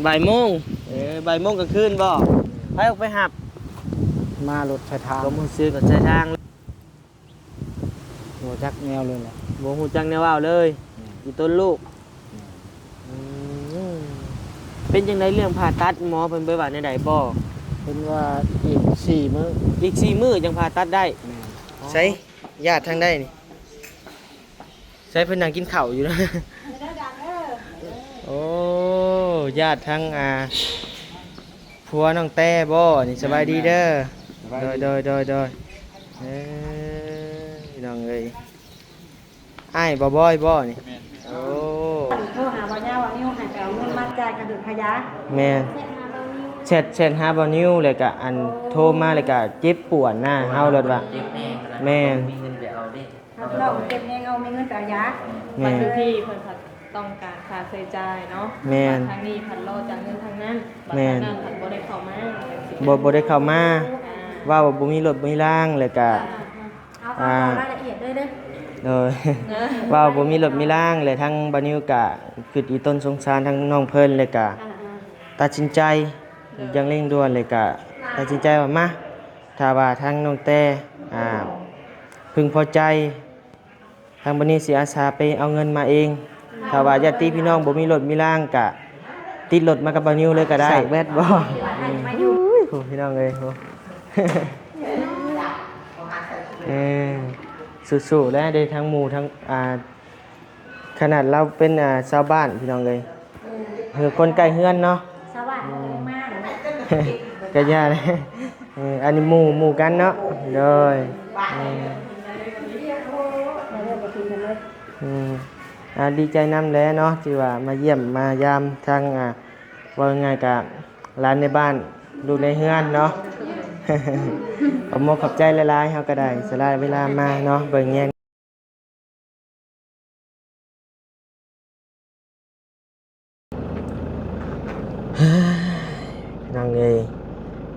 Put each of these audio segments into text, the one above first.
ບ່າຍໂມງ. ເອີ ບ່າຍໂມງກາງຄືນບໍ? ໃຜອອກໄປຮັບ? ມາລົດສາຍທາງ. ຄວາມຮູ້ສຶກກໍສາຍທາງ ບໍ່ຈັກແນວເລີຍແຫຼະ. ບໍ່ຮູ້ຈັກແນວເວົ້າເລີຍ. ແມ່ນ. ອີຕົນລູກ. ແມ່ນ. ອືມ ເປັນຈັ່ງໃດເລື່ອງຜ່າຕັດ ໝໍເພິ່ນໄປວ່າແນວໃດບໍ? ເພິ່ນວ່າອີກສີ່ມື້. ອີກສີ່ມື້ຈັ່ງຜ່າຕັດໄດ້. ແມ່ນ. ອໍ ໃສ ຍາດທາງໃດນີ້? ໃສ ເພິ່ນນັ່ງກິນເຂົ້າຢູ່ນະ. ໂອ້ ຍາດທາງ ອ່າ ຜົວນ້ອງແຕ້ບໍນີ້? ສະບາຍດີເດີ. ສະບາຍດີ. ໂດຍ ໂດຍ ໂດຍ ໂດຍ. ເອີ ພີ່ນ້ອງເອີຍ ອ້າຍບ່າວບອຍບໍນີ້? ແມ່ນ. ໂອ້ ໂທຫາບ່າວຍາວ ບ່າວນິວ ໃຫ້ໄປເອົາເງິນມາຈ່າຍຄ່າດູດຄ່າຢາ. ແມ່ນ. ແຊັດ ແຊັດຫາບ່າວນິວ ແລ້ວກະ ອັນ ໂທມາ ແລ້ວກະເຈັບປວດນະ ເຮົາລະວ່າ ເຈັບແຮງນະ. ແມ່ນ. ບໍ່ມີເງິນໄປເອົາເດ້. ເຮົາເຈົ້າເກັບແຮງເອົາ ມີເງິນໄປເອົາຢາ. ແມ່ນ. ບາງທີເພິ່ນພັດຕ້ອງການຄ່າໃຊ້ຈ່າຍເນາະ. ແມ່ນ. ບາດທາງນີ້ພັດລໍຈາກເງິນທາງນັ້ນ. ແມ່ນ. ບາດທາງນັ້ນພັດບໍ່ໄດ້ເຂົ້າມາ. ບໍ່ ບໍ່ໄດ້ເຂົ້າມາ. ອ່າ ເວົ້າບໍ່ມີລົດມີລາງ ແລ້ວກະ ອ່າ ອ່າ ເອົາ ອ່າ ເອົາລາຍລະອຽດເລີຍເດີ. ໂດຍ. ເວົ້າບໍ່ມີລົດມີລາງ ແລະ ທາງບ່າວນິວກະຄຶດອີຕົນສົງສານທາງນ້ອງເພິ່ນ ແລ້ວກະ ອ່າໆ ຕັດສິນໃຈ ອ່າ ຢ່າງເລັ່ງດ່ວນ ແລ້ວກະຕັດສິນໃຈວ່າ ມາ ຖ້າວ່າທາງນ້ອງແຕ້ ອ່າ ເພິ່ງພໍໃຈ ທາງບ່າວນິວຊິອາສາໄປເອົາເງິນມາເອງ. ຖ້າວ່າຍາດຕິພີ່ນ້ອງບໍ່ມີລົດມີລາງກະຕິດລົດມາກັບບ່າວນິວເລີຍກະໄດ້. ສາກແບັດບໍ? ໂອ້ຍ ພີ່ນ້ອງເອີຍ ເອີ ສູ້ໆແຫຼະເດ້ ທັງໝູ່ທັງ ອ່າ ຂະໜາດລາວເປັນ ອ່າ ຊາວບ້ານ ພີ່ນ້ອງເອີຍ ເອີ ຄົນໃກ້ເຮືອນເນາະ ຊາວບ້ານ ອືມ ເຂົາມາເນາະ ກະຢ່າແຫຼະ. ເອີ ອັນນີ້ໝູ່ ໝູ່ກັນເນາະ. ໂດຍ. ເອີ ເອີ ອືມ ອ່າ ດີໃຈນຳແຫຼະເນາະ ທີ່ວ່າມາຢ້ຽມມາຢາມທາງ ອ່າ ເວົ້າງ່າຍໆກະຫຼານໃນບ້ານ ລູກໃນເຮືອນເນາະ. ຂອບມຸກຂອບໃຈຫຼາຍໆ ເຮົາກະໄດ້ສະຫຼະເວລາມາເນາະ ເບິ່ງແຍງ ພີ່ນ້ອງເອີຍ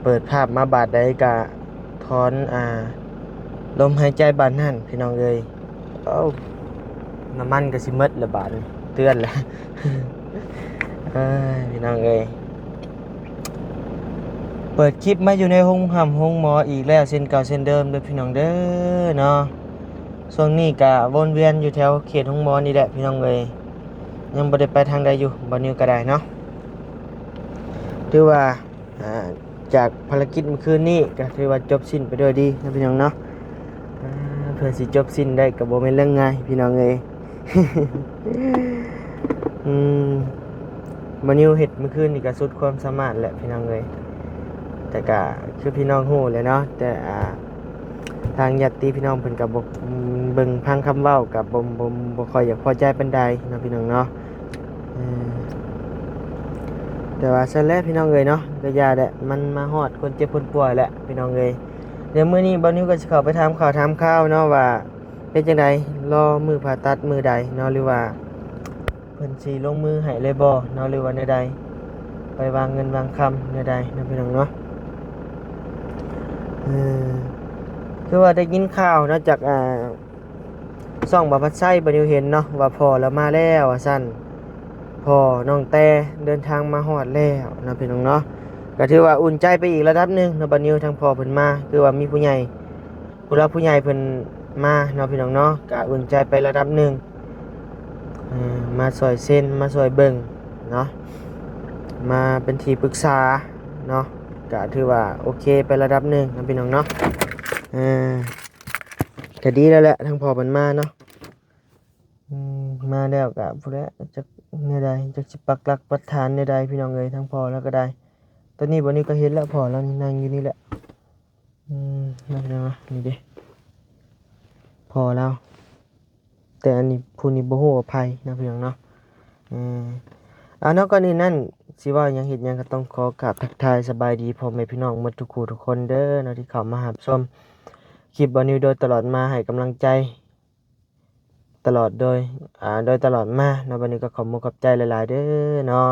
ເປີດພາບມາບາດໃດກະຖອນ ອ່າ ລົມຫາຍໃຈບາດນັ້ນ ພີ່ນ້ອງເອີຍ. ເອົ້າ ນ້ຳມັນກະຊິໝົດລະບາດນີ້ ເຕືອນລະ. ເອີຍ ພີ່ນ້ອງເອີຍ ເປີດຄລິບມາຢູ່ໃນໂຮງຮ່ຳໂຮງໝໍອີກແລ້ວ ເຊັ່ນເກົ່າເຊັ່ນເດີມເດີ ພີ່ນ້ອງເດີເນາະ. ຊ່ວງນີ້ກະວົນວຽນຢູ່ແຖວເຂດໂຮງໝໍນີ້ແຫຼະ ພີ່ນ້ອງເອີຍ ຍັງບໍ່ໄດ້ໄປທາງໃດຢູ່ ບ່າວນິວກະໄດ້ເນາະ. ຖືວ່າ ອ່າ ຈາກພາລະກິດມື້ຄືນນີ້ກະຖືວ່າຈົບສິ້ນໄປດ້ວຍດີເນາະ ພີ່ນ້ອງເນາະ. ອ່າ ເພື່ອຊິຈົບສິ້ນໄດ້ກະບໍ່ແມ່ນເລື່ອງງ່າຍ ພີ່ນ້ອງເອີຍ. ອືມ ບ່າວນິວເຮັດມື້ຄືນນີ້ກະສຸດຄວາມສາມາດແຫຼະ ພີ່ນ້ອງເອີຍ ແຕ່ກະຄືພີ່ນ້ອງຮູ້ແຫຼະເນາະ ແຕ່ ອ່າ ທາງຍາດຕິພີ່ນ້ອງເພິ່ນກະບໍ່ ອືມ ເບິ່ງຟັງຄຳເວົ້າກະບໍ່ ບໍ່ ບໍ່ຄ່ອຍຢາກພໍໃຈປານໃດເນາະ ພີ່ນ້ອງເນາະ. ເອີ ແຕ່ວ່າຊັ້ນແຫຼະ ພີ່ນ້ອງເອີຍເນາະ ກະຢ່າແຫຼະ ມັນມາຮອດຄົນເຈັບຄົນປ່ວຍແຫຼະ ພີ່ນ້ອງເອີຍ. ດຽວມື້ນີ້ບ່າວນິວກະຊິເຂົ້າໄປຖາມຂ່າວຖາມຄາວເນາະ ວ່າເປັນຈັ່ງໃດ ລໍມື້ຜ່າຕັດມື້ໃດເນາະ ຫຼືວ່າ ເພິ່ນຊິລົງມືໃຫ້ເລີຍບໍ່ເນາະ ຫຼືວ່າແນວໃດ ໄປວາງເງິນວາງຄຳແນວໃດເນາະ ພີ່ນ້ອງເນາະ. ເອີ ຄືວ່າໄດ້ຍິນຂ່າວເນາະ ຈາກ ອ່າ ຊ່ອງບ່າວພັດໄຊ ບ່າວນິວເຫັນເນາະ ວ່າພໍ່ລາວມາແລ້ວວ່າຊັ້ນ ພໍ່ນ້ອງແຕ້ເດີນທາງມາຮອດແລ້ວເນາະ ພີ່ນ້ອງເນາະ. ກະຖືວ່າອຸ່ນໃຈໄປອີກລະດັບໜຶ່ງເນາະ ບ່າວນິວ ທາງພໍ່ເພິ່ນມາ ຄືວ່າມີຜູ້ໃຫຍ່ ຜູ້ຫຼັກຜູ້ໃຫຍ່ເພິ່ນມາເນາະ ພີ່ນ້ອງເນາະ ກະອຸ່ນໃຈໄປລະດັບໜຶ່ງ. ເອີ ມາຊ່ອຍເຊັນ ມາຊ່ອຍເບິ່ງເນາະ ມາເປັນທີ່ປຶກສາເນາະ ກະຖືວ່າໂອເຄໄປລະດັບໜຶ່ງເນາະ ພີ່ນ້ອງເນາະ. ເອີ ກະດີແລ້ວແຫຼະ ທາງພໍ່ເພິ່ນມາເນາະ. ອືມ ມາແລ້ວກະພຸ້ນແຫຼະ ຈັກແນວໃດ ຈັກຊິປັກຫຼັກປັກຖານແນວໃດ ພີ່ນ້ອງເອີຍ ທາງພໍ່ລາວກະໄດ້. ຕອນນີ້ບ່າວນິວກະເຫັນແລ້ວ ພໍ່ລາວນີ້ນັ່ງຢູ່ນີ້ແຫຼະ. ອືມ ນັ້ນເນາະ ນີ້ເດ້ ພໍ່ລາວ ແຕ່ອັນນີ້ ຜູ້ນີ້ບໍ່ຮູ້ວ່າໃຜເນາະ ພີ່ນ້ອງເນາະ. ເອີ ເອົາເນາະ ກ່ອນອື່ນນັ້ນ ຊິເວົ້າຫຍັງເຮັດຫຍັງ ກະຕ້ອງຂໍກາບທັກທາຍສະບາຍດີພໍ່ແມ່ພີ່ນ້ອງໝົດທຸກຜູ້ທຸກຄົນເດີເນາະ ທີ່ເຂົ້າມາຮັບຊົມຄລິບບ່າວນິວໂດຍຕະຫຼອດມາ ໃຫ້ກຳລັງໃຈ ຕະຫຼອດໂດຍ ອ່າ ໂດຍຕະຫຼອດມາເນາະ. ບັດນີ້ກໍຂອບມຸກຂອບໃຈຫຼາຍໆເດີເນາະ.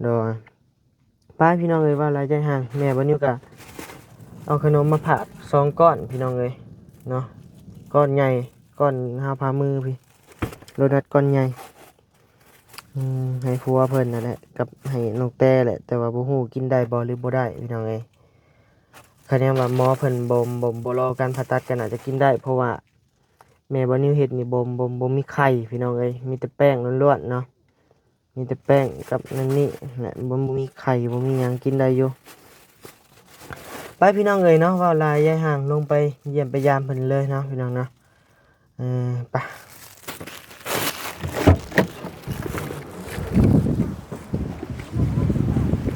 ໂດຍ ໄປພີ່ນ້ອງເອີຍ ເວົ້າຫຼາຍໃຈຫ່າງ. ແມ່ບ່າວນິວກໍເອົາຂະໜົມມາຝາກສອງກ້ອນພີ່ນ້ອງເອີຍເນາະ, ກ້ອນໃຫຍ່ ກ້ອນຮາວຝ່າມືພີ້ ໂດນັດກ້ອນໃຫຍ່. ອືມ ໃຫ້ຜົວເພິ່ນນັ້ນແຫຼະ ກັບໃຫ້ນ້ອງແຕ້ແຫຼະ ແຕ່ວ່າບໍ່ຮູ້ກິນໄດ້ບໍ່ ຫຼື ບໍ່ໄດ້ພີ່ນ້ອງເອີຍ. ຄະແນນວ່າໝໍເພິ່ນບໍ່ ບໍ່ ບໍ່ລໍການຜ່າຕັດກໍໜ້າຈະກິນໄດ້ ເພາະວ່າແມ່ບ່າວນິວເຮັດນີ້ບໍ່ ບໍ່ ບໍ່ມີໄຂ່ພີ່ນ້ອງເອີຍ ມີແຕ່ແປ້ງລ້ວນໆເນາະ. ມີແຕ່ແປ້ງກັບນັ້ນນີ້ແຫຼະ ບໍ່ ບໍ່ມີໄຂ່ ບໍ່ມີຫຍັງ ກິນໄດ້ຢູ່. ໄປພີ່ນ້ອງເອີຍເນາະ ເວົ້າຫຼາຍຢາຍຫ່າງ ລົງໄປຢ້ຽມໄປຢາມເພິ່ນເລີຍເນາະພີ່ນ້ອງເນາະ. ເອີ ໄປ.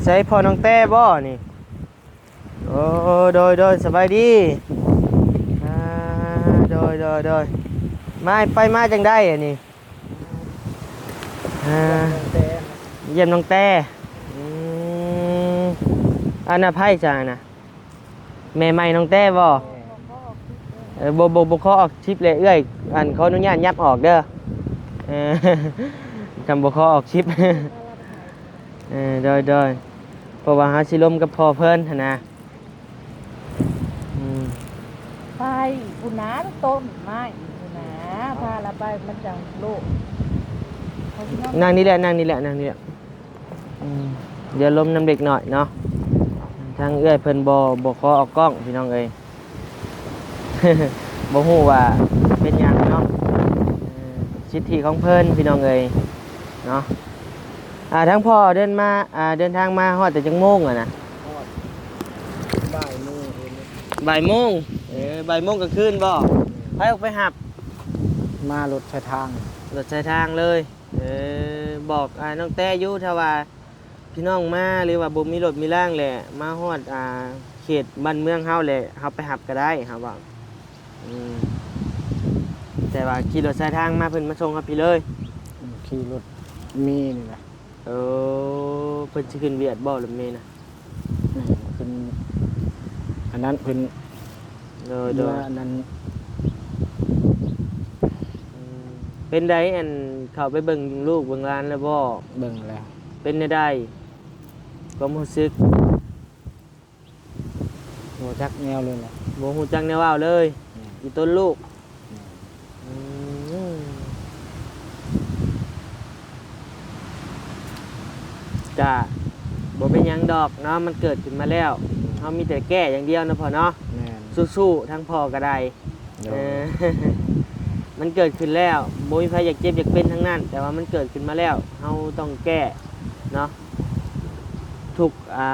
ໃສພໍ່ນ້ອງແຕ້ບໍ່ນີ້? ໂອ້ ໂດຍ ໂດຍ ສະບາຍດີ. ອ່າ ໂດຍ ໂດຍ ໂດຍ ມາ ໄປມາຈັ່ງໃດອັນນີ້? ອ່າ ຢ້ຽມນ້ອງແຕ້. ອືມ ອັນນ່າໃຜຊະນະ? ແມ່ໃໝ່ນ້ອງແຕ້ບໍ່? ເອີ ບໍ່ ບໍ່ ບໍ່ຂໍອອກຄລິບເລີຍເອື້ອຍ ອັນ ຂໍອະນຸຍາດຫຍັບອອກເດີ. ເອີ ຄຳບໍ່ຂໍອອກຄລິບ. ເອີ ໂດຍ ໂດຍ ເພາະວ່າເຮົາຊິລົມກັບພໍ່ເພິ່ນຫັ້ນນະ. ອືມ ໄປພຸ້ນນາ ຕົ້ນໄມ້ພຸ້ນນາ ພາລະໄປ ມັນຈັ່ງໂລກ. ນັ່ງນີ້ແຫຼະ ນັ່ງນີ້ແຫຼະ ນັ່ງນີ້ແຫຼະ. ອືມ ດຽວລົມນຳເດັກນ້ອຍເນາະ ທາງເອື້ອຍເພິ່ນບໍ່ ບໍ່ຂໍອອກກ້ອງພີ່ນ້ອງເອີຍ. ບໍ່ຮູ້ວ່າເປັນຫຍັງເນາະ ເອີ ສິດທິຂອງເພິ່ນພີ່ນ້ອງເອີຍເນາະ. ອ່າ ທາງພໍ່ເດີນມາ ອ່າ ເດີນທາງມາຮອດແຕ່ຈັກໂມງຫັ້ນນະ? ຮອດບ່າຍໂມງ. ບ່າຍໂມງ. ເອີ ບ່າຍໂມງກາງຄືນບໍ່? ໃຜອອກໄປຮັບ? ມາລົດສາຍທາງ. ລົດສາຍທາງເລີຍ. ເອີ ບອກ ອ່າ ນ້ອງແຕ້ຢູ່ ຖ້າວ່າພີ່ນ້ອງມາ ຫຼືວ່າບໍ່ມີລົດມີລາງແຫຼະ ມາຮອດ ອ່າ ເຂດບ້ານເມືອງເຮົາແຫຼະ ເຮົາໄປຮັບກໍໄດ້ ເຮົາເວົ້າ. ອືມ ແຕ່ວ່າຂີ່ລົດສາຍທາງມາ ເພິ່ນມາສົ່ງເຮົາພີ້ເລີຍ. ອືມ ຂີ່ລົດເມນີ້ນະ. ເອີ ເພິ່ນຊິຂຶ້ນວຽກບໍ່ ລົດເມນະ? ແມ່ນ ເພິ່ນ ອັນນັ້ນເພິ່ນ ໂດຍ ໂດຍ ອັນນັ້ນ. ອືມ ເປັນໃດ ອັນ ເຂົ້າໄປເບິ່ງລູກເບິ່ງຫຼານແລ້ວບໍ່? ເບິ່ງແລ້ວ. ເປັນແນວໃດ ຄວາມຮູ້ສຶກ? ບໍ່ຈັກແນວເລີຍແຫຼະ. ບໍ່ຮູ້ຈັກແນວເວົ້າເລີຍ. ແມ່ນ. ອີຕົນລູກ. ແມ່ນ. ອືມ ກະບໍ່ເປັນຫຍັງດອກເນາະ ມັນເກີດຂຶ້ນມາແລ້ວ ເຮົາມີແຕ່ແກ້ຢ່າງດຽວເນາະພໍ່ເນາະ. ແມ່ນ. ສູ້ໆ ທາງພໍ່ກໍໄດ້. ໂດຍ. ເອີ ມັນເກີດຂຶ້ນແລ້ວ ບໍ່ມີໃຜຢາກເຈັບຢາກເປັນທັງນັ້ນ ແຕ່ວ່າມັນເກີດຂຶ້ນມາແລ້ວ ເຮົາຕ້ອງແກ້ເນາະ ທຸກ ອ່າ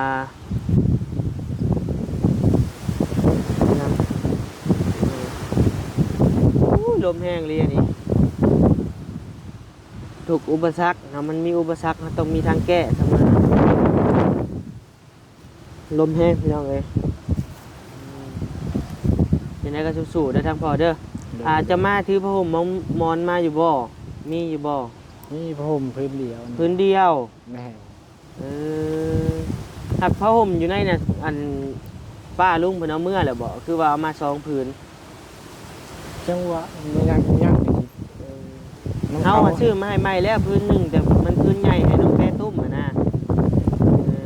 ໂອ້ຍ ລົມແຮງອີ່ຫຼີອັນນີ້. ທຸກອຸປະສັກເນາະ ມັນມີອຸປະສັກ ເຮົາຕ້ອງມີທາງແກ້ສະເໝີ. ລົມແຮງພີ່ນ້ອງເອີຍ. ອືມ ຈັ່ງໃດກໍສູ້ໆເດີທາງພໍ່ເດີ. ໂດຍ. ອ່າ ຈະມາຖືຜ້າຫົ່ມມອນ ມອນມາຢູ່ບໍ່? ມີຢູ່ບໍ່? ມີຜ້າຫົ່ມພື້ນດຽວ. ພື້ນດຽວ. ແມ່ນ. ເອີ ຮັກຜ້າຫົ່ມຢູ່ໃນນັ້ນ ອັນ ປ້າລຸງເພິ່ນເອົາເມືອແລ້ວບໍ່? ຄືວ່າເອົາມາສອງຜືນ. ຈັງຫວະ ມັນຍັງ ຍັງຢູ່. ເອີ ມັນ ເຮົາ ເຂົາ ມາຊື້ມາໃຫ້ໃໝ່ແລ້ວຜືນໜຶ່ງ ແຕ່ມັນຜືນໃຫຍ່ໃຫ້ນ້ອງແປຕຸ້ມຫັ້ນນະ. ເອີ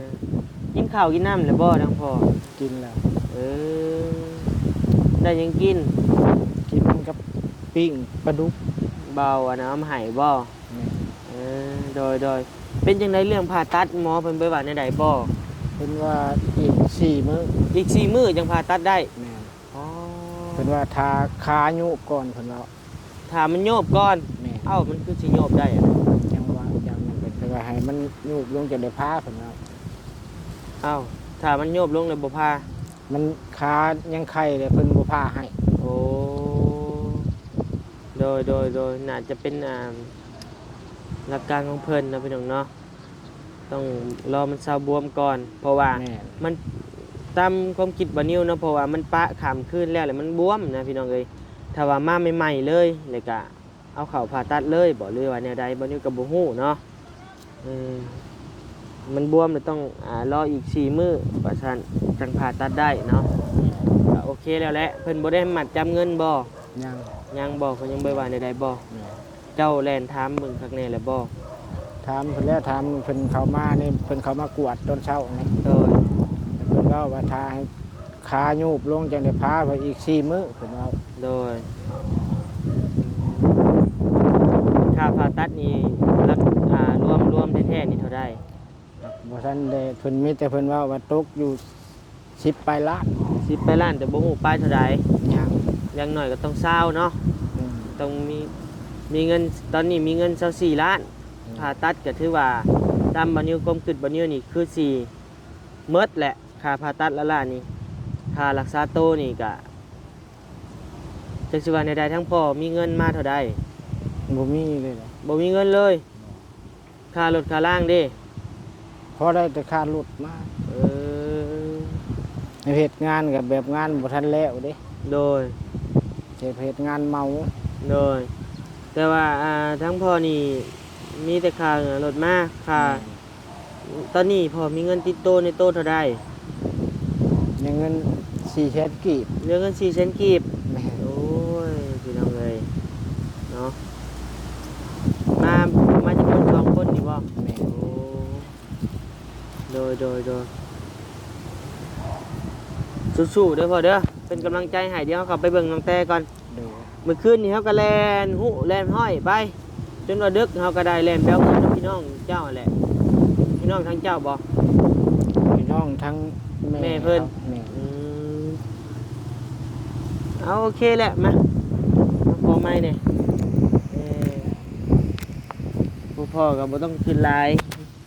ກິນເຂົ້າກິນນ້ຳແລ້ວບໍ່ທາງພໍ່? ກິນແລ້ວ. ເອີ ໄດ້ຫຍັງກິນ? ກິນກັບປີ້ງປາດຸກ. ເບົາອັນນັ້ນເອົາມາໃຫ້ບໍ່? ແມ່ນ. ເອີ ໂດຍ ໂດຍ. ເປັນຈັ່ງໃດເລື່ອງຜ່າຕັດ ໝໍເພິ່ນໄປວ່າແນວໃດບໍ່? ເພິ່ນວ່າອີກສີ່ມື້. ອີກສີ່ມື້ຈັ່ງຜ່າຕັດໄດ້? ແມ່ນ. ອໍ ເພິ່ນວ່າຖ້າຂາໂຍບກ່ອນ ເພິ່ນວ່າ. ຖ້າມັນໂຍບກ່ອນ? ແມ່ນ. ເອົ້າ ມັນຄືຊິໂຍບໄດ້? ຈັ່ງວ່າ ຢ່າງນັ້ນ ເພິ່ນວ່າໃຫ້ມັນໂຍບລົງຈັ່ງໄດ້ຜ່າ ເພິ່ນວ່າ. ເອົ້າ ຖ້າມັນໂຍບລົງແລ້ວບໍ່ຜ່າ? ມັນ ຂາຍັງໄຂ້ເລີຍ ເພິ່ນບໍ່ຜ່າໃຫ້. ໂອ້ ໂດຍ ໂດຍ ໂດຍ. ໜ້າຈະເປັນ ອ່າ ຫຼັກການຂອງເພິ່ນເນາະ ພີ່ນ້ອງເນາະ. ຕ້ອງລໍມັນເຊົາບວມກ່ອນ ເພາະວ່າ ແມ່ນ ມັນ ຕາມຄວາມຄິດບ່າວນິວເນາະ ເພາະວ່າມັນປະຂ້າມຄືນແລ້ວ ແລ້ວມັນບວມນະ ພີ່ນ້ອງເອີຍ. ຖ້າວ່າມາໃໝ່ໆເລີຍ ແລ້ວກະເອົາເຂົ້າຜ່າຕັດເລີຍບໍ່ ຫຼືວ່າແນວໃດ ບ່າວນິວກໍບໍ່ຮູ້ເນາະ. ເອີ ມັນບວມ ແລ້ວຕ້ອງ ອ່າ ລໍອີກສີ່ມື້ວ່າຊັ້ນ ຈັ່ງຜ່າຕັດໄດ້ເນາະ. ກໍໂອເຄແລ້ວແຫຼະ. ເພິ່ນບໍ່ໄດ້ມັດຈຳເງິນບໍ່? ຍັງ. ຍັງບໍ່? ເພິ່ນຍັງບໍ່ໄດ້ວ່າແນວໃດບໍ່? ແມ່ນ. ເຈົ້າແລ່ນຖາມເບິ່ງຄັກແນ່ແລ້ວບໍ່? ຖາມເພິ່ນແລ້ວ ຖາມເພິ່ນເຂົ້າມານີ້ ເພິ່ນເຂົ້າມາກວດຕອນເຊົ້ານີ້. ໂດຍ. ເພິ່ນເວົ້າວ່າຖ້າໃຫ້ຂາໂຍບລົງຈັ່ງໄດ້ພາໄປອີກສີ່ມື້ ເພິ່ນເວົ້າ. ໂດຍ. ຄ່າຜ່າຕັດນີ້ ຫຼັກ ອ່ ອ່າ ລວມ ລວມແທ້ໆນີ້ເທົ່າໃດ? ບໍ່ທັນໄດ້ ເພິ່ນມີແຕ່ເພິ່ນເວົ້າວ່າຕົກຢູ່ສິບປາຍລ້ານ. ສິບປາຍລ້ານ ແຕ່ບໍ່ຮູ້ປາຍເທົ່າໃດ. ຍັງ ຢ່າງໜ້ອຍກໍຕ້ອງຊາວເນາະ. ອືມ ຕ້ອງມີ ມີເງິນ ຕອນນີ້ມີເງິນຊາວສີ່ລ້ານ. ອືມ ຜ່າຕັດກໍຖືວ່າ ຕາມບ່າວນິວ ຄວາມຄິດບ່າວນິວນີ້ຄືຊິໝົດແຫຼະ ຄ່າຜ່າຕັດລ້າໆນີ້. ຄ່າລັກສາໂຕນີ້ກະ ຈັກຊິວ່າແນວໃດ ທາງພໍ່ມີເງິນມາເທົ່າໃດ? ບໍ່ມີເລີຍນະ. ບໍ່ມີເງິນເລີຍ? ຄ່າລົດຄ່າລາງເດ? ພໍໄດ້ແຕ່ຄ່າລົດມາ. ເອີ ເຮັດງານກໍແບບງານບໍ່ທັນແລ້ວເດ້. ໂດຍ ເຮັດ ເຮັດງານເໝົາ. ໂດຍ ແຕ່ວ່າ ອ່າ ທາງພໍ່ນີ້ມີແຕ່ຄ່າລົດມາ ຄ່າ ແມ່ນ. ຕອນນີ້ພໍ່ມີເງິນຕິດໂຕໃນໂຕເທົ່າໃດ? ມີເງິນສີ່ແສນກີບ. ເຫຼືອເງິນສີ່ແສນກີບ. ແມ່ນ. ໂອ້ຍ ພີ່ນ້ອງເອີຍເນາະ ມາ ມາຈາກເພິ່ນສອງຄົນນີ້ບໍ່? ແມ່ນ. ໂອ້ ໂດຍ ໂດຍ ໂດຍ ສູ້ໆເດີພໍ່ເດີ ເປັນກຳລັງໃຈໃຫ້. ດຽວເຮົາເຂົ້າໄປເບິ່ງນ້ອງແຕກ່ອນ. ໂດຍ ມື້ຄືນນີ້ເຮົາກໍແລ່ນຮຸແລ່ນຮ້ອຍໄປ ຈົນວ່າດຶກ ເຮົາກໍໄດ້ແລ່ນໄປເອົາເງິນນຳພີ່ນ້ອງເຈົ້າຫັ້ນແຫຼະ. ພີ່ນ້ອງທາງເຈົ້າບໍ່? ພີ່ນ້ອງທາງແມ່ ແມ່ເພິ່ນ. ແມ່ນ. ອືມ ເອົາ ໂອເຄແຫຼະ ມາ ມາຂໍໄມ້ແດ່. ເອີ ຜູ້ພໍ່ກໍບໍ່ຕ້ອງຄິດຫຼາຍ.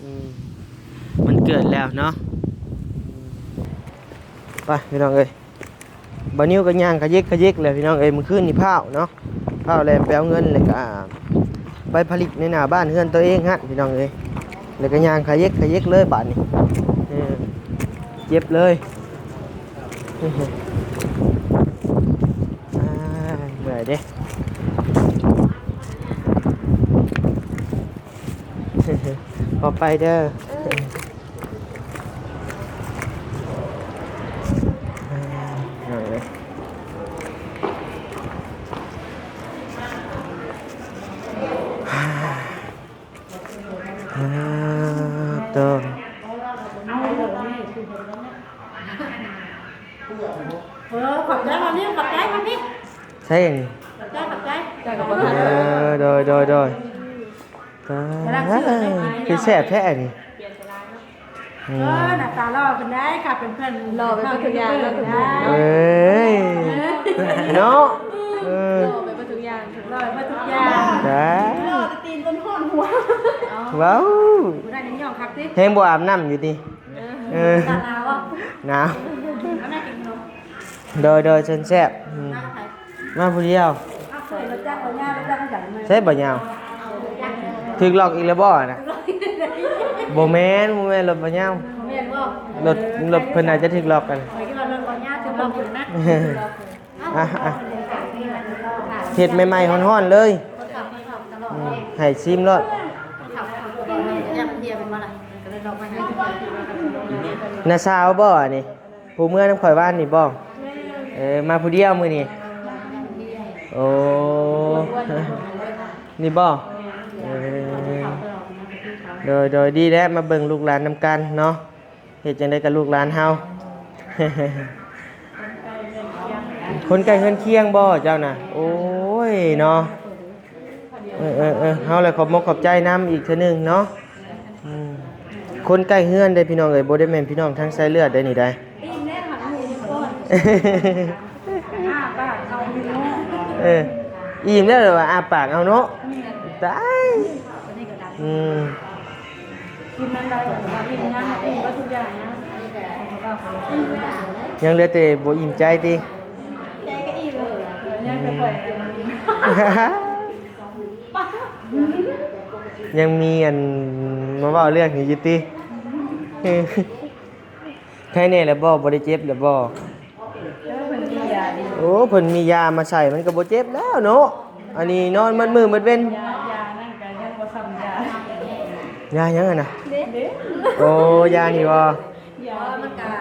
ອືມ ມັນເກີດແລ້ວເນາະ. ໄປພີ່ນ້ອງເອີຍ ບ່າວນິວກໍຍ່າງຂະເຢກຂະເຢກແຫຼະພີ່ນ້ອງເອີຍ. ມື້ຄືນນີ້ພ້າວເນາະ ພ້າວແລ່ນໄປເອົາເງິນ ແລ້ວກໍໄປຜະລິດໃນໜ້າບ້ານເຮືອນຕົວເອງຫັ້ນພີ່ນ້ອງເອີຍ. ແລ້ວກໍຍ່າງຂະເຢກຂະເຢກເລີຍບາດນີ້. ເອີ ເຈັບເລີຍ. ອ່າ ເມື່ອຍເດ້. ຂໍໄປເດີ. ເອີ ອ່າ ໂຕ ເອີ ຂອບໃຈ ມານີ້ ຂອບໃຈ ມານີ້. ໃຊ່ອັນນີ້ ຂອບໃຈ ຂອບໃຈ. ເອີ ໂດຍ ໂດຍ ໂດຍ. ຄືແຊບແທ້ອັນນີ້. ອືມ ເອີ ໜ້າຕາຫຼໍ່ເພິ່ນໄດ້ ຄັບເປັນເພື່ອນ ຫຼໍ່ໄປເບິດທຸກຢ່າງເນາະ. ເອີຍ ເນາະ. ເອີ ຫຼໍ່ໄປເບິດທຸກຢ່າງ ຫຼໍ່ໄປເບິດທຸກຢ່າງ. ຈ້າ ຫຼໍ່ແຕ່ຕີນຈົນຮ້ອນຫົວ. ເວົ້າ ຜູ້ໃດຍັງຍ້ອງຄັກຕິ ແຮງບໍ່ອາບນ້ຳຢູ່ຕິ. ເອີ ເອີ ໜາວບໍ່? ໜາວ. ເອົາແມ່ກິນຂະໜົມ. ໂດຍ ໂດຍ ເຊີນແຊບ. ອືມ ມາໃຜ? ມາຜູ້ດຽວ. ເອົາ ເຄີຍລົດຈັກບໍ່ຍາວ ລົດຈັກຜູ້ໃດ? ໃຊ່ບໍ່ຍາວ? ຖືກລັອກອີກແລ້ວບໍ່ນະ? ບໍ່ແມ່ນ ບໍ່ແມ່ນລົດບໍ່ຍາວ. ບໍ່ແມ່ນບໍ່? ລົດ ລົດເພິ່ນອາດຈະຖືກລັອກກັນ. ຂ້ອຍຄິດວ່າລົດບໍ່ຍາວຖືກລັອກຢູ່ນະ. ອ່ະ ອ່ະ ເຮັດໃໝ່ໆ ຮ້ອນໆ ເລີຍ. ອືມ ໃຫ້ຊີມໂລດ. ນ້າສາວບໍ່ອັນນີ້? ຜູ້ເມືອນຳຂ້ອຍວານນີ້ບໍ່? ເອີ ມາຜູ້ດຽວມື້ນີ້. ໂອ້ ນີ້ບໍ່? ເອີ ໂດຍ ໂດຍ ດີແລ້ວ ມາເບິ່ງລູກຫຼານນຳກັນເນາະ. ເຮັດຈັ່ງໃດກັບລູກຫຼານເຮົາ? ຄົນໃກ້ເຮືອນຄຽງບໍ່ເຈົ້ານະ? ໂອ້ຍເນາະ. ເອີ ເອີ ເອີ ເຮົາແຫຼະຂອບມົກຂອບໃຈນຳອີກເທື່ອໜຶ່ງເນາະ. ອືມ ຄົນໃກ້ເຮືອນເດ້ພີ່ນ້ອງເອີຍ ບໍ່ໄດ້ແມ່ນພີ່ນ້ອງທາງສາຍເລືອດເດ້ນີ້ໄດ໋. ເອີ ອີ່ມແລ້ວລະວ່າອ້າປາກເອົາເນາະ. ຕາຍ. ອືມ ກິນນັ້ນໄດ້ ກິນງານ ກິນເບິດທຸກຢ່າງນະ. ຍັງເຫຼືອແຕ່ບໍ່ອີ່ມໃຈຕິ? ໃຈກໍອີ່ມແລ້ວ ຍັງແຕ່ຂ້ອຍ ຍັງມີອັນມາເວົ້າເລື່ອງນີ້ຢູ່ຕິ? ໃຄແນ່ແລ້ວບໍ່? ບໍ່ໄດ້ເຈັບແລ້ວບໍ່? ເອີ ເພິ່ນມີຢາດີ. ໂອ້ ເພິ່ນມີຢາມາໃສ່ ມັນກໍບໍ່ເຈັບແລ້ວເນາະ. ອັນນີ້ນອນໝົດມື້ໝົດເວັນ. ຢາ ຢານັ້ນກໍຍັງບໍ່ຊ່ຳຢາ. ຢາຫຍັງຫັ້ນນະ? ເດ້ ໂອ້ ຢານີ້ບໍ່? ຢາ ມັນກໍ ອ່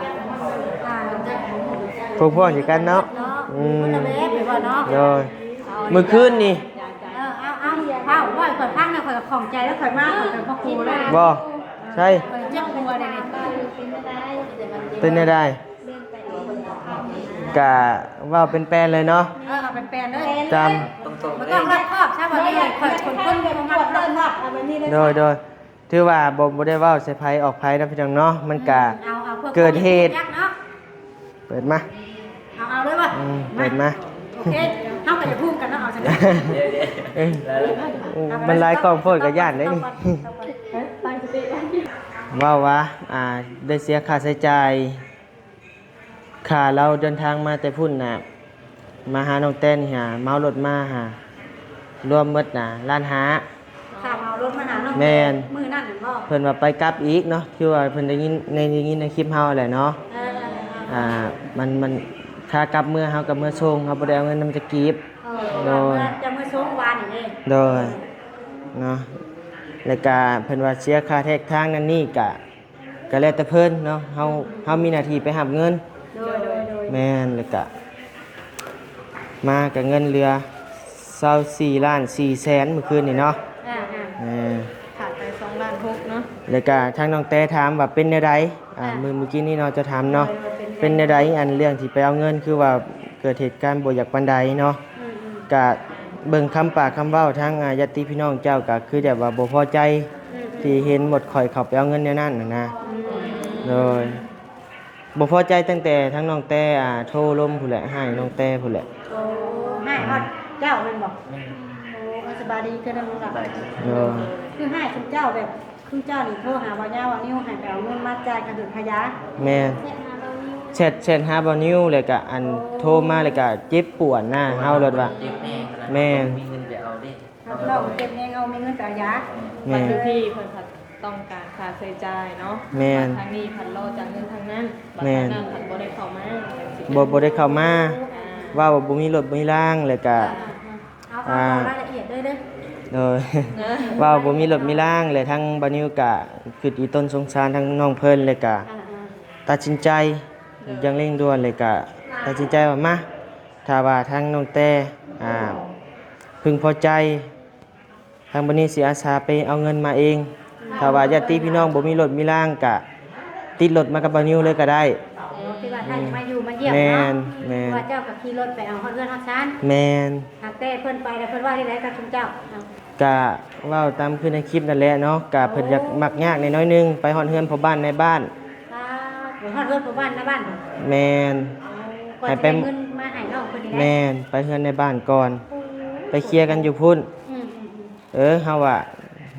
າ ພວກໆ ຄືກັນເນາະ. ເນາະ ອືມ ມັນກໍແມ່ນໄປບໍ່ເນາະ. ໂດຍ ມື້ຄືນນີ້ ເອີ ເອົາ ເອົາ ເວົ້າ ເວົ້າໃຫ້ຂ້ອຍຟັງແດ່ ຂ້ອຍກໍຂ້ອງໃຈແລ້ວ ຂ້ອຍມາ ຂ້ອຍກໍບໍ່ຮູ້ເລີຍ. ບໍ່ ໃຊ່ ຂ້ອຍເຈັບຫົວເດ້ນີ້. ເປັນແນວໃດ? ກະເວົ້າເປັນແປນເລີຍເນາະ. ເອີ ເອົາເປັນແປນເລີຍ ຕາມ ບໍ່ຕ້ອງຮອບຄອບຊະ ບໍ່ໄດ້ ຂ້ອຍຄົນ ຄົນບໍ່ມັກຮອບຄອບ. ໂດຍ ໂດຍ ຖືວ່າບໍ່ ບໍ່ໄດ້ເວົ້າໃສ່ໃຜອອກໃຜເນາະ ພີ່ນ້ອງເນາະ. ມັນກະ ອືມ ເອົາ ເອົາພວກ ເກີດເຫດ ເຮົາເນາະ. ເປີດມາ ເອົາ ເອົາເລີຍບໍ່? ອືມ ມາ ເປີດມາ. ໂອເຄ ເຮົາກໍຢ່າພຸ້ມກັນເນາະ ເອົາຊັ້ນ. ເອີ ມັນຫຼາຍກ້ອງໂພດກໍຢ້ານເດ້ນີ້. ເວົ້າວ່າ ອ່າ ໄດ້ເສຍຄ່າໃຊ້ຈ່າຍ ຄ່າລາວເດີນທາງມາແຕ່ພຸ້ນນະ ມາຫານ້ອງແຕນນີ້ຫາ ເໝົາລົດມາຫາ ລວມໝົດນະ ລ້ານຫ້າ. ຄ່າເໝົາລົດມາຫານ້ອງແຕນ ແມ່ນ ມື້ນັ້ນແມ່ນບໍ່? ເພິ່ນວ່າໄປກັບອີກເນາະ ຄືວ່າເພິ່ນໄດ້ຍິນ ໄດ້ຍິນໃນຄລິບເຮົາແຫຼະເນາະ. ເອີ ອ່າ ມັນ ມັນ ຂາກັບເມືອເຮົາກໍເມືອສົ່ງ ເຮົາບໍ່ໄດ້ເອົາເງິນນຳຈັກກີບ. ເອີ ໂດຍ ເຈົ້າເມືອສົ່ງວານນີ້ເດ້. ໂດຍ ເນາະ ແລ້ວກະເພິ່ນວ່າເສຍຄ່າແທກທາງນັ້ນນີ້ກະ ກໍແລ້ວແຕ່ເພິ່ນເນາະ ເຮົາ ເຮົາມີໜ້າທີ່ໄປຮັບເງິນ. ໂດຍ ໂດຍ ໂດຍ ແມ່ນ ແລ້ວກະມາກໍເງິນເຫຼືອຊາວສີ່ລ້ານສີ່ແສນມື້ຄືນນີ້ເນາະ. ອ່າໆ ເອີ ຂາດໄປສອງລ້ານຫົກເນາະ. ແລ້ວກະທາງນ້ອງແຕຖາມວ່າເປັນແນວໃດ ອ່າ ອ່າ ມື້ ມື້ກີ້ນີ້ເນາະ ເຈົ້າຖາມເນາະ. ໂດຍ ໂດຍ ເປັນ ເປັນແນວໃດ ອັນເລື່ອງທີ່ໄປເອົາເງິນ ຄືວ່າເກີດເຫດການບໍ່ຢາກປານໃດເນາະ. ອືມໆ ກະເບິ່ງຄຳປາກຄຳເວົ້າທາງ ອ່າ ຍາດຕິພີ່ນ້ອງເຈົ້າ ກະຄືແບບວ່າບໍ່ພໍໃຈ ອືມໆ ທີ່ເຫັນໝົດຂ້ອຍເຂົ້າໄປເອົາເງິນແນວນັ້ນນະນະ. ອືມ ໂດຍ ບໍ່ພໍໃຈຕັ້ງແຕ່ທາງນ້ອງແຕ ອ່າ ໂທລົມພຸ້ນແຫຼະ ຮ້າຍນ້ອງແຕພຸ້ນແຫຼະ. ໂອ້ ຮ້າຍຮອດເຈົ້າແມ່ນບໍ່? ແມ່ນ. ໂອ້ ສະບາຍດີເທື່ອໜຶ່ງລະ. ໂດຍ ຄືຮ້າຍຊຸມເຈົ້າແບບ ຄືເຈົ້ານີ້ໂທຫາບ່າວຍາວ ບ່າວນິວ ໃຫ້ໄປເອົາເງິນມາຈ່າຍຄ່າດູດຄ່າຢາ. ແມ່ນ ແຊັດ ແຊັດຫາບ່າວນິວ ແລ້ວກະອັນ ໂອ້ ໂທມາ ແລ້ວກະເຈັບປວດນະ ເຮົາໂລດວ່າ ເຈັບແຮງນະ ແມ່ນ ບໍ່ມີເງິນໄປເອົາເດ້ ເຮົາເຈັບແຮງ ເຮົາມີເງິນໄປເອົາຢາ. ແມ່ນ ບາງທີເພິ່ນພັດຕ້ອງການຄ່າໃຊ້ຈ່າຍເນາະ. ແມ່ນ ທາງນີ້ພັດລໍຈາກເງິນທາງນັ້ນ ບັດ ແມ່ນ ທາງນັ້ນພັດບໍ່ໄດ້ເຂົ້າມາ ບໍ່ ບໍ່ໄດ້ເຂົ້າມາ. ອ່າ ເວົ້າວ່າບໍ່ມີລົດມີລາງ ແລ້ວກະ ອ່າ ເອົາ ອ່າ ເວົ້າລາຍລະອຽດເລີຍເດີ. ໂດຍ ເວົ້າບໍ່ມີລົດມີລາງ ແລະ ທາງບ່າວນິວກະຄຶດອີຕົນສົງສານທາງນ້ອງເພິ່ນ ແລະ ກະ ອ່າໆ ຕັດສິນໃຈ ໂດຍ ຢ່າງເລັ່ງດ່ວນ ແລະ ກະຕັດສິນໃຈວ່າ ມາ ຖ້າວ່າທາງນ້ອງແຕ ອ່າ ເພິ່ງພໍໃຈ ທາງບ່າວນິວຊິອາສາໄປເອົາເງິນມາເອງ. ອືມ ຖ້າວ່າຍາດຕິພີ່ນ້ອງບໍ່ມີລົດມີລາງ ກະຕິດລົດມາກັບບ່າວນິວເລີຍກໍໄດ້. ອໍ ທີ່ວ່າຖ້າຢາກມາຢູ່ມາຢ້ຽມເນາະ. ແມ່ນ ແມ່ນ ເພາະວ່າເຈົ້າກໍຂີ່ລົດໄປເອົາຮອດເຮືອນຮອດຊານ. ແມ່ນ ຫາກແຕ່ເພິ່ນໄປແລ້ວເພິ່ນວ່າຈັ່ງໃດກັບຊຸມເຈົ້າ? ກະເວົ້າຕາມຄືໃນຄລິບນັ້ນແຫຼະເນາະ ກະເພິ່ນ ໂອ້ ຢາກມັກຍາກແດ່ໜ້ອຍໜຶ່ງ ໄປຮອດເຮືອນພໍ່ບ້ານນາຍບ້ານ. ອ່າ ໄປຮອດເຮືອນພໍ່ບ້ານນາຍບ້ານ. ແມ່ນ ໂອ້ ກ່ອນ ໃຫ້ໄປ ຊິໄດ້ເງິນມາໃຫ້ນ້ອງເພິ່ນນີ້ແຫຼະ. ແມ່ນ ໄປເຮືອນນາຍບ້ານກ່ອນ. ໂອ້ ໄປເຄຍກັນຢູ່ພຸ້ນ. ອືມໆໆ ເອີ ເຮົາວ່າ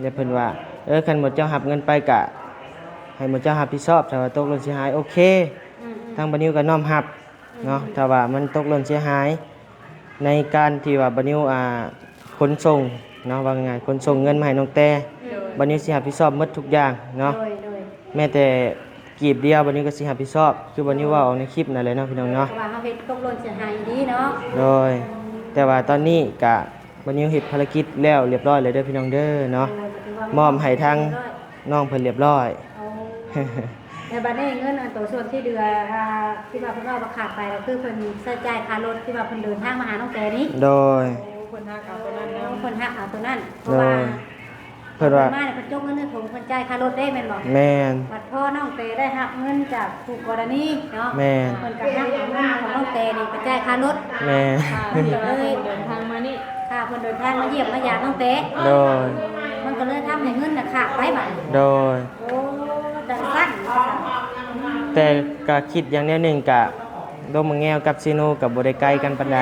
ແລ້ວເພິ່ນວ່າ ເອີ ຄັນໝູ່ເຈົ້າຮັບເງິນໄປກະໃຫ້ໝູ່ເຈົ້າຮັບຜິດຊອບ ຖ້າວ່າຕົກຫຼົ່ນເສຍຫາຍ ໂອເຄ. ອືມໆ ທາງບ່າວນິວກໍນ້ອມຮັບເນາະ. ອືມໆ ຖ້າວ່າມັນຕົກຫຼົ່ນເສຍຫາຍໃນການທີ່ວ່າບ່າວນິວ ອ່າ ຂົນສົ່ງເນາະ ວ່າງ່າຍໆ ຂົນສົ່ງເງິນມາໃຫ້ນ້ອງແຕ ໂດຍ ບ່າວນິວຊິຮັບຜິດຊອບໝົດທຸກຢ່າງເນາະ. ໂດຍ ໂດຍ ແມ້ແຕ່ກີບດຽວ ບ່າວນິວກໍຊິຮັບຜິດຊອບ ຄືບ່າວນິວເວົ້າອອກໃນຄລິບນັ້ນແຫຼະເນາະ ພີ່ນ້ອງເນາະ. ເພາະວ່າເຮົາເຮັດຕົກຫຼົ່ນເສຍຫາຍອີ່ຫຼີເນາະ. ໂດຍ ແຕ່ວ່າຕອນນີ້ກະ ບ່າວນິວເຮັດພາລະກິດແລ້ວລຽບຮ້ອຍແລ້ວເດີພີ່ນ້ອງເດີເນາະ. ໂດຍ ກໍຖືວ່າ ມອບໃຫ້ທາງ ຮຽບຮ້ອຍ ນ້ອງເພິ່ນລຽບຮ້ອຍ. ໂອ້ ແລ້ວບັດນີ້ເງິນອັນໂຕສ່ວນທີ່ເຫຼືອ ອ່າ ທີ່ວ່າເພິ່ນເວົ້າວ່າຂາດໄປ ກໍຄືເພິ່ນໃຊ້ຈ່າຍຄ່າລົດທີ່ວ່າເພິ່ນເດີນທາງມາຫານ້ອງແຕນີ້. ໂດຍ ໂອ້ ເພິ່ນຮັກເອົາໂຕນັ້ນນຳ. ໂອ້ ເພິ່ນຮັກເອົາໂຕນັ້ນ ເພາະວ່າ ໂດຍ ເພິ່ນວ່າ ເພິ່ນມາເພິ່ນຈົກເງິນໃຫ້ເພິ່ນ ເພິ່ນຈ່າຍຄ່າລົດເດ້ແມ່ນບໍ່? ແມ່ນ ບັດພໍນ້ອງແຕໄດ້ຮັບເງິນຈາກຄູ່ກໍລະນີເນາະ. ແມ່ນ ເພິ່ນກໍຮັກເອົາເງິນຂອງນ້ອງແຕນີ້ໄປຈ່າຍຄ່າລົດ. ແມ່ນ ເພິ່ນກໍເລີຍເດີນທາງມານີ້ ຄ່າເພິ່ນເດີນທາງມາຢ້ຽມມາຢາມນ້ອງແຕ. ໂດຍ ມັນກໍເລີຍທຳໃຫ້ເງິນນະຂາດໄປບາດນີ້. ໂດຍ ໂອ້ ຈັ່ງຊັ້ນ ແຕ່ກໍຄິດຢ່າງແນວໜຶ່ງ ກະລົມມາແງວກັບເຊໂນກໍບໍ່ໄດ້ໄກກັນປານໃດ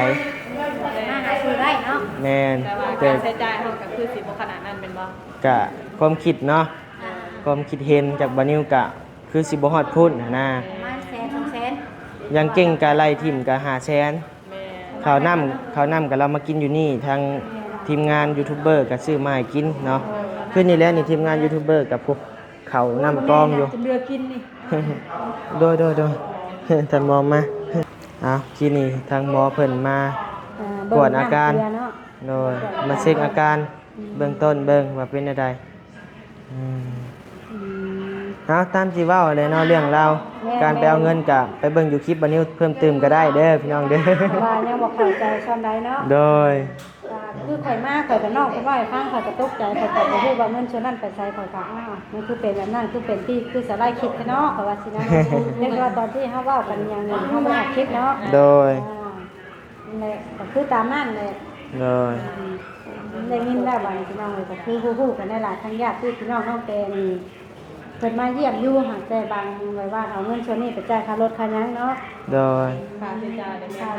ມາຫາສູ່ໄດ້ເນາະ. ແມ່ນ ແຕ່ວ່າ ແຕ່ ການໃຊ້ຈ່າຍເຮົາກໍຄືຊິບໍ່ຂະໜາດນັ້ນແມ່ນບໍ່? ກະຄວາມຄິດເນາະ ອ່າ ຄວາມຄິດເຫັນຈາກບ່າວນິວກະຄືຊິບໍ່ຮອດພຸ້ນຫັ້ນນະ. ປະມານແສນສອງແສນ ຢ່າງເກັ່ງກະໄລ່ຖິ້ມກະຫ້າແສນ. ແມ່ນ ເຂົ້ານ້ຳ ເຂົ້ານ້ຳກໍລາວມາກິນຢູ່ນີ້ ທາງ ແມ່ນ ທີມງານຢູທູບເບີກໍຊື້ມາໃຫ້ກິນເນາະ. ຄືນີ້ແຫຼະນີ້ ທີມງານຢູທູບເບີກັບພວກເຂົ້ານ້ຳກອງຢູ່ ເຫຼືອກິນນີ້. ໂດຍ ໂດຍ ໂດຍ ທ່ານໝໍມາ. ເອົາ ທີ່ນີ້ທາງໝໍເພິ່ນມາ ອ່າ ກວດອາການ ເບິ່ງນ້ຳເກືອເນາະ. ໂດຍ ກວດອາການ ມາເຊັກອາການ ອືມ ເບື້ອງຕົ້ນເບິ່ງວ່າເປັນແນວໃດ. ອືມ ອືມ ເອົາ ຕາມທີ່ເວົ້າແຫຼະເນາະ ເລື່ອງລາວ ແມ່ນ ການໄປເອົາເງິນ ແມ່ນ ກະໄປເບິ່ງຢູ່ຄລິບບ່າວນິວເພີ່ມຕື່ມກໍໄດ້ເດີພີ່ນ້ອງເດີ ເພາະວ່າຍັງບໍ່ເຂົ້າໃຈສ່ຳໃດເນາະ. ໂດຍ ວ່າ ຄືຂ້ອຍມາ ຂ້ອຍກໍ ນ້ອງເພິ່ນເວົ້າໃຫ້ຟັງ ຂ້ອຍກໍຕົກໃຈ ຂ້ອຍກໍບໍ່ຮູ້ວ່າເງິນສ່ວນນັ້ນໄປໃສ ຂ້ອຍກໍ ອ້າວ ມັນຄືເປັນແບບນັ້ນ ຄືເປັນທີ່ ຄືສາວຫຼາຍຄິດແທ້ເນາະ ຂ້ອຍວ່າຊີ້ນະ. ເພາະວ່າຕອນທີ່ເຮົາເວົ້າກັນອີ່ຫຍັງນີ້ ເຮົາບໍ່ອອກຄລິບເນາະ. ໂດຍ ອ່າ ນັ້ນແຫຼະ ກໍຄືຕາມນັ້ນແຫຼະ. ໂດຍ ອືມ ໄດ້ຍິນແລ້ວບາດນີ້ ພີ່ນ້ອງເອີຍ ກໍຄືຮູ້ໆກັນແຫຼະ ທັງຍາດຕິພີ່ນ້ອງນ້ອງແຕ່ນີ້ ເພິ່ນມາຢ້ຽມຢູ່ ຫາກແຕ່ບາງ ແບບວ່າເອົາເງິນສ່ວນນີ້ໄປຈ່າຍຄ່າລົດຄ່າຫຍັງເນາະ. ໂດຍ ຄ່າໃຊ້ຈ່າຍ ກະ ກະ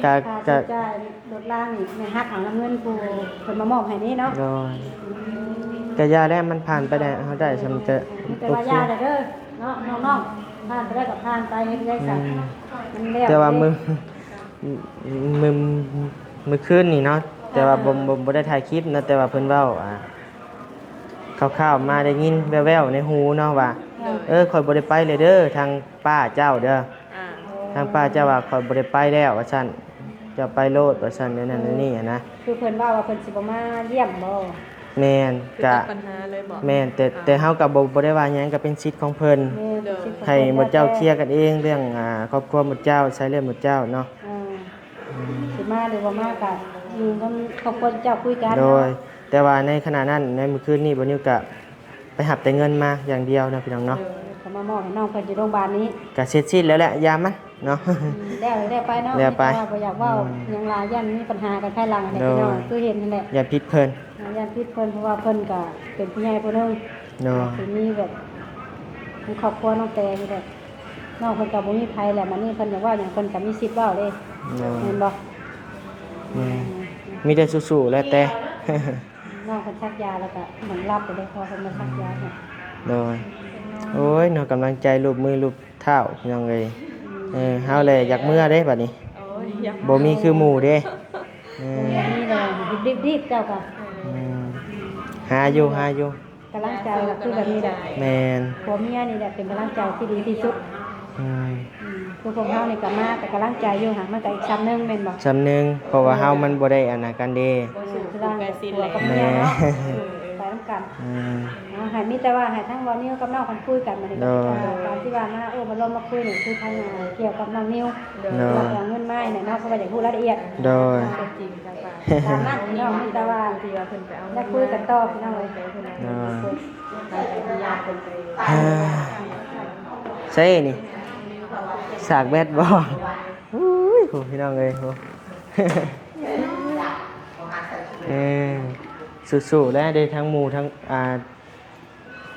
ຄ່າໃຊ້ຈ່າຍລົດລານີ້ ແມ່ນຮັກເອົານຳເງິນຜູ້ເພິ່ນມາມອບໃຫ້ນີ້ເນາະ. ໂດຍ ອືມ ກະຢ່າແລ້ວ ມັນຜ່ານໄປແລ້ວ ເຮົາໄດ້ສ່ຳຈະ ມີແຕ່ວ່າຢ່າແລ້ວເດີເນາະ ນ້ອງໆ ຜ່ານໄປແລ້ວກໍຜ່ານໄປ ເຮັດໄດ້ຊະ ອືມ ມັນແລ້ວ. ແຕ່ວ່າມື້ ມື້ ມື້ຄືນນີ້ເນາະ ແຕ່ວ່າ ອ່າ ບໍ່ ບໍ່ ບໍ່ໄດ້ຖ່າຍຄລິບນະ ແຕ່ວ່າເພິ່ນເວົ້າ ອ່າ ຄ່າວໆ ມາໄດ້ຍິນແວ່ວໆໃນຫູເນາະວ່າ ອ່າ ເອີ ຂ້ອຍບໍ່ໄດ້ໄປເລີຍເດີ ທາງປ້າເຈົ້າເດີ ອ່າ ທາງປ້າເຈົ້າວ່າ ຂ້ອຍບໍ່ໄດ້ໄປແລ້ວວ່າຊັ້ນ ເຈົ້າໄປໂລດວ່າຊັ້ນ ແນວນັ້ນແນວນີ້ຫັ້ນນະ. ຄືເພິ່ນເວົ້າວ່າເພິ່ນຊິບໍ່ມາຢ້ຽມບໍ? ແມ່ນ ຄື ກະ ຕັດບັນຫາເລີຍບໍ? ແມ່ນ ແຕ່ ອ່າ ແຕ່ເຮົາກໍບໍ່ ບໍ່ໄດ້ວ່າຫຍັງ ກໍເປັນສິດຂອງເພິ່ນ. ແມ່ນ ເປັນສິດຂອງເພິ່ນ ໃຫ້ໝູ່ເຈົ້າເຈົ້າ ເຈົ້າແຕ່ ເຄລຍກັນເອງ ເລື່ອງ ອ່າ ຄອບຄົວໝູ່ເຈົ້າ ສາຍເລືອດໝູ່ເຈົ້າເນາະ. ອ່າ ອືມ ຊິມາຫຼືບໍ່ມາກໍຢູ່ນຳຄອບຄົວເຈົ້າຄຸຍກັນເນາະ. ໂດຍ ແຕ່ວ່າໃນຂະນະນັ້ນ ໃນມື້ຄືນນີ້ ບ່າວນິວກໍໄປຮັບແຕ່ເງິນມາຢ່າງດຽວເນາະ ພີ່ນ້ອງເນາະ. ເອີ ເຂົາມາມອບໃຫ້ນ້ອງເພິ່ນຢູ່ໂຮງບານນີ້ ກໍເສັດສິ້ນແລ້ວແຫຼະ ຢ່າມັນເນາະ. ອືມ ແລ້ວ ແລ້ວໄປເນາະ ແລ້ວໄປ ມີແຕ່ວ່ມ່ວ່າບໍ່ຢາກເວົ້າ ອືມ ຫຍັງຫຼາຍ ຢ້ານມີບັນຫາກັນພາຍຫຼັງຫັ້ນແຫຼະ ໂດຍ ພີ່ນ້ອງ ຄືເຫັນຫັ້ນແຫຼະ ຢ້ານຜິດເພິ່ນ ອ່າ ຢ້ານຜິດເພິ່ນ ເພາະວ່າເພິ່ນກໍເປັນຜູ້ໃຫຍ່ຜູ້ໜຶ່ງ ໂດຍ ກໍຊິມີແບບ ໃນຄອບຄົວນ້ອງແຕນີ້ແຫຼະ ນ້ອງເພິ່ນກໍບໍ່ມີໃຜແຫຼະ ບາດນີ້ເພິ່ນຢາກເວົ້າຫຍັງເພິ່ນກໍມີສິດເວົ້າເດ້. ໂດຍ ແມ່ນບໍ່? ແມ່ນ ອືມ ມີແຕ່ສູ້ໆແຫຼະແຕ. ນ້ອງເພິ່ນສັກຢາແລ້ວກໍນອນຫຼັບໄປເດ້ ເພາະເພິ່ນມາສັກຢາໃຫ້. ໂດຍ ໂອ້ຍເນາະ ກຳລັງໃຈລູບມືລູບເທົ້າ ພີ່ນ້ອງເອີຍ. ເອີ ເຮົາແຫຼະຢາກເມືອເດ້ບາດນີ້ ໂອ້ຍ ຢາກ ບໍ່ມີຄືໝູ່ເດ້. ເອີ ບໍ່ມີແລ້ວ ດີບໆ ເຈົ້າກໍ ອືມ ຫາຢູ່ ຫາຢູ່ ກຳລັງໃຈກໍຄືແບບນີ້ແຫຼະ. ແມ່ນ ຜົວເມຍນີ້ແຫຼະເປັນກຳລັງໃຈທີ່ດີທີ່ສຸດ. ອືມ ອືມ ຄືພວກເຮົານີ້ກໍມາແຕ່ກຳລັງໃຈຢູ່ ຫາກມັນກໍອີກສ່ຳໜຶ່ງແມ່ນບໍ່? ສ່ຳໜຶ່ງ ເພາະວ່າເຮົາມັນບໍ່ໄດ້ອັນນັ້ນກັນເດ້ ບໍ່ສູ້ຜູ້ໃກ້ຊິດແຫຼະ ແມ່ນ ໄປນຳກັນ. ອືມ ເອົາ ໃຫ້ມີແຕ່ວ່າໃຫ້ທັງບ່າວນິວກັບນ້ອງເພິ່ນຄຸຍກັນ ບາດນີ້ ໂດຍ ກໍການທີ່ວ່າມາໂອ້ມາລົມມາຄຸຍນີ້ ຄືທາງ ອ່າ ກ່ຽວກັບນ້ອງນິວ ໂດຍ ເອົາເງິນມາໃຫ້ແຫຼະເນາະ ເພາະວ່າຢາກຮູ້ລາຍລະອຽດ ໂດຍ ຄວາມຈິງຈັ່ງວ່າ ຕາມນັ້ນພີ່ນ້ອງ ມີແຕ່ວ່າ ທີ່ວ່າເພິ່ນໄປເອົາ ໄດ້ຄຸຍກັນຕໍ່ພີ່ນ້ອງເອີຍ. ໂດຍ ໃສ່ນີ້ ສາກແບັດບໍ່? ອຸ້ຍ ໂອ້ ພີ່ນ້ອງເອີຍ ໂອ້ ເອີ ສູ້ໆແຫຼະ ໄດ້ທັງໝູ່ທັງ ອ່າ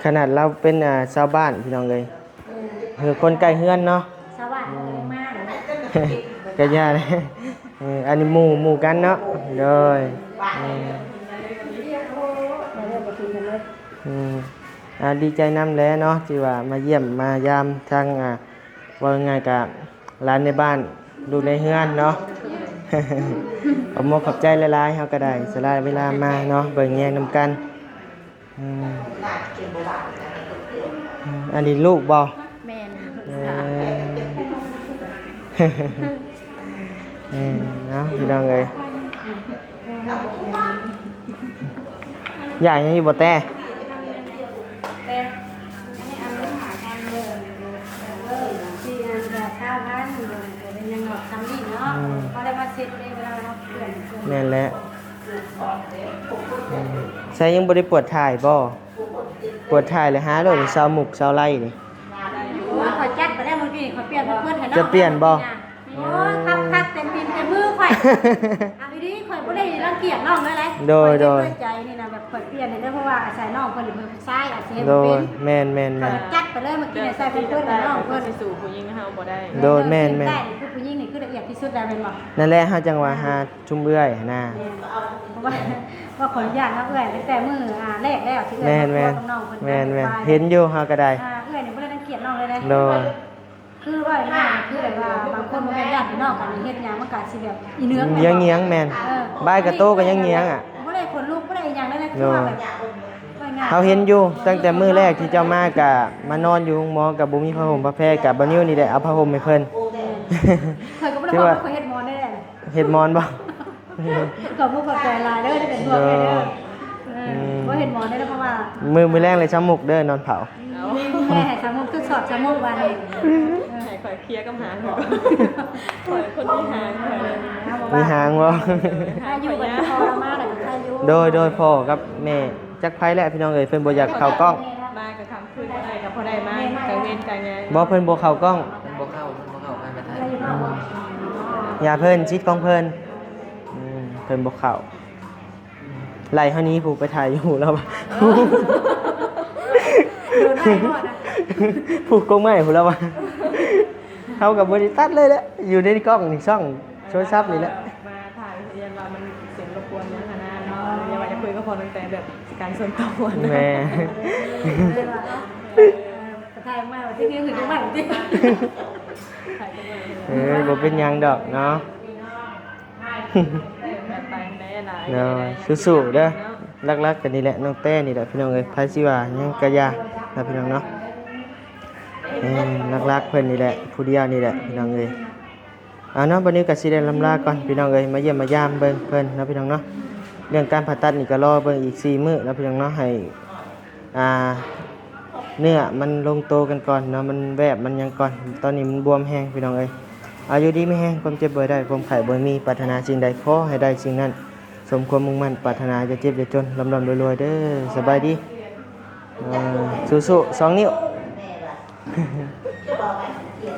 ຂະໜາດລາວເປັນ ອ່າ ຊາວບ້ານ ພີ່ນ້ອງເອີຍ ເອີ ຄົນໃກ້ເຮືອນເນາະ ຊາວບ້ານເຂົາກໍຍັງມາເນາະ ກໍຢ່າແຫຼະ. ເອີ ອັນນີ້ໝູ່ ໝູ່ກັນເນາະ ໂດຍ ເອີ ມາເລື່ອງປະຊຸມກັນເລີຍ ອືມ ອ່າ ດີໃຈນຳແຫຼະເນາະ ທີ່ວ່າມາຢ້ຽມມາຢາມທາງ ອ່າ ເວົ້າງ່າຍໆ ກໍຫຼານໃນບ້ານ ລູກໃນເຮືອນເນາະ. ຂອບມົກຂອບໃຈຫຼາຍໆ ເຮົາກໍໄດ້ສະຫຼະເວລາມາເນາະ ເບິ່ງແຍງນຳກັນ. ອືມ ອືມ ອັນນີ້ລູກບໍ່? ແມ່ນ ເອີ ເອີ ເນາະ ພີ່ນ້ອງເອີຍ ຢາກຫຍັງຢູ່ບໍ່ແຕ່? ແຕ່ອັນນີ້ອັນໜຶ່ງຫາພັນເດີ ເອີ ສີ່ອັນກໍຊາວພັນ ບໍ່ໄດ້ຫຍັງດອກ ສ່ຳນີ້ເນາະ ອືມ ພໍໄດ້ມາເຊັດເດ້ ເວລາເຮົາເພື່ອນ ແມ່ນແຫຼະ. ອືມ ໃສຍັງບໍ່ໄດ້ປວດຖ່າຍບໍ່? ປວດຖ່າຍແລ້ວຫາໂລດ ຊາວມຸກຊາວໄລນີ້. ໂອ້ຍ ຂ້ອຍຈັດໄປແລ້ວມື້ກີ້ ຂ້ອຍປ່ຽນພາເພິດໃຫ້ນ້ອງ ຈະປ່ຽນບໍ່? ໂອ້ຍ ຄັກໆ ເຕັມຕີນເຕັມມືຂ້ອຍ ເອົາດີໆ ຂ້ອຍບໍ່ໄດ້ລັງກຽດນ້ອງເລີຍເດ້. ໂດຍ ໂດຍ ຂ້ອຍເຮັດດ້ວຍໃຈນີ້ນະ ແບບຂ້ອຍປ່ຽນໃຫ້ເດີ ເພາະວ່າອາໄສນ້ອງເພິ່ນນີ້ເພິ່ນຜູ້ຊາຍອາດຊິເຮັດບໍ່ເປັນ. ໂດຍ ແມ່ນໆໆ ຂ້ອຍຈັດໄປເລີຍ ມື້ກີ້ໃສ່ແຜ່ນເພິດໃຫ້ນ້ອງເພິ່ນ ຊິສູ້ຜູ້ຍິງເຮົາບໍ່ໄດ້. ໂດຍ ແມ່ນໆ ແມ່ນ ຄືຜູ້ຍິງນີ້ຄືລະອຽດທີ່ສຸດແລ້ວແມ່ນບໍ່? ນັ້ນແຫຼະ ເຮົາຈັ່ງວ່າຫາ ຊຸມເອື້ອຍຫັ້ນນະ. ແມ່ນ ເພາະວ່າ ວ່າຂໍອະນຸຍາດເນາະເອື້ອຍ ຕັ້ງແຕ່ມື້ ອ່າ ແລກແລ້ວທີ່ເອື້ອຍ ແມ່ນໆ ມາພົວກັບນ້ອງເພິ່ນ ແມ່ນໆ ເຫັນຢູ່ເຮົາກໍໄດ້ ອ່າ ເອື້ອຍນີ້ບໍ່ໄດ້ລັງກຽດນ້ອງເລີຍເດ້. ໂດຍ ຄືວ່າງ່າຍໆ ຄືແບບວ່າບາງຄົນບໍ່ແມ່ນຍາດພີ່ນ້ອງກັນ ເຮັດຫຍັງມັນກໍຊິແບບອີເໜືອງ ແມ່ນບໍ່? ເຫຍື້ອງໆ ແມ່ນ ເອີ ບາຍກະໂຕກໍເຫຍື້ອງໆ ອ່ະ ບໍ່ໄດ້ຂົນລຸກ ບໍ່ໄດ້ອີຫຍັງເລີຍນະ. ໂດຍ ຄືວ່າແບບ ເຮົາເຫັນຢູ່ຕັ້ງແຕ່ມື້ແລກທີ່ເຈົ້າມາ ກະມານອນຢູ່ໂຮງໝໍ ກະບໍ່ມີຜ້າຫົ່ມຜ້າແພ ກະບ່າວນິວນີ້ແຫຼະເອົາຜ້າຫົ່ມໃຫ້ເພິ່ນ. ແມ່ນ ຂ້ອຍກໍບໍ່ໄດ້ບອກວ່າຂ້ອຍເຮັດໝອນໄດ້ແຫຼະ ເຮັດໝອນບໍ່? ຂອບຄຸນຂອບໃຈຫຼາຍເດີ ທີ່ເປັນຫ່ວງເດີ. ໂດຍ ເອີ ອືມ ບໍ່ເຮັດໝອນເດີ ເພາະວ່າ ມື້ ມື້ແລງເລີຍຊາວມຸກເດີ ນອນເຝົ້າ ແມ່ໃຫ້ຊາວມຸກ ທົດສອບຊາວມຸກວ່ານີ້ ເອີ ຂ້ອຍເຄຍກັບຫາງຂ້ອຍກ່ອນ ຂ້ອຍຄົນມີຫາງ ຂ້ອຍ ມີຫາງບໍ່? ຖ້າຢູ່ກັບພໍ່ລະມາແລ້ວກໍໃຄຢູ່. ໂດຍ ໂດຍ ພໍ່ກັບແມ່ ຈັກໃຜແຫຼະພີ່ນ້ອງເອີຍ ເພິ່ນບໍ່ຢາກເຂົ້າກ້ອງ. ມາກະຄ່ຳຄືນ ບໍ່ໄດ້ກໍພໍໄດ້ມາ ກາງເວັນກາງຫຍັງ. ບໍ່ ເພິ່ນບໍ່ເຂົ້າກ້ອງ. ເພິ່ນບໍ່ເຂົ້າ ເພິ່ນບໍ່ເຂົ້າໃນປະເທດ. ອືມ ຢ່າເພິ່ນ ສິດຂອງເພິ່ນ. ອືມ ເພິ່ນບໍ່ເຂົ້າ. ໄລ່ເຮົາໜີຜູ້ໄປຖ່າຍຢູ່ພຸ້ນແລ້ວວ່າ ໂດນໄລ່ບໍ່ນະ ຜູກກົກໄມ້ພຸ້ນແລ້ວວ່າ. ເຮົາກໍບໍ່ໄດ້ຕັດເລີຍແຫຼະ ຢູ່ໃນກ້ອງນີ້ ຊ່ອງໂທລະສັບນີ້ແຫຼະ ມາຖ່າຍ ຢ້ານວ່າມັນສຽງລົບກວນຫຍັງຫັ້ນນະເນາະ ຢ່າວ່າຈະຄຸຍກັບພໍ່ຕັ້ງແຕ່ແບບການສ່ວນຕົວ. ແມ່ນ ເອີ ໄປຖ່າຍມາ ວ່າຊິຖືກກັບໄມ້ຕິ ເອີ ບໍ່ເປັນຫຍັງດອກເນາະ. ເນາະ ສູ້ໆເດີ ຫຼັກໆກໍນີ້ແຫຼະ ນ້ອງແຕ້ນີ້ແຫຼະພີ່ນ້ອງເອີຍ ໃຜຊິວ່າຫຍັງກໍຢ່ານະພີ່ນ້ອງເນາະ. ເອີ ຫຼັກໆເພິ່ນນີ້ແຫຼະ ຜູ້ດຽວນີ້ແຫຼະພີ່ນ້ອງເອີຍ. ເອົາເນາະ ບັດນີ້ກໍຊິໄດ້ລຳລາກ່ອນພີ່ນ້ອງເອີຍ ມາຢ້ຽມມາຢາມເບິ່ງເພິ່ນເນາະພີ່ນ້ອງເນາະ. ເລື່ອງການຜ່າຕັດນີ້ກໍລໍເບິ່ງອີກສີ່ມື້ເນາະພີ່ນ້ອງເນາະ ໃຫ້ ອ່າ ເນື້ອມັນລົງໂຕກັນກ່ອນເນາະ ມັນແວບມັນຫຍັງກ່ອນ ຕອນນີ້ມັນບວມແຮງພີ່ນ້ອງເອີຍ. ອາ ຢູ່ດີມີແຮງ ຄວາມເຈັບບໍ່ໃຫ້ໄດ້ ຄວາມໄຂ້ບໍ່ໃຫ້ມີ ປາດຖະໜາສິ່ງໃດຂໍໃຫ້ໄດ້ສິ່ງນັ້ນ ສົມຄວາມມຸ່ງໝັ້ນປາດຖະໜາ ຢ່າເຈັບຢ່າຈົນ ລ່ຳໆລວຍໆເດີ. ສະບາຍດີ ເອີ ສູ້ໆ ສອງນິ້ວ. ຈະບອກໃຫ້ເຂົາເກັບ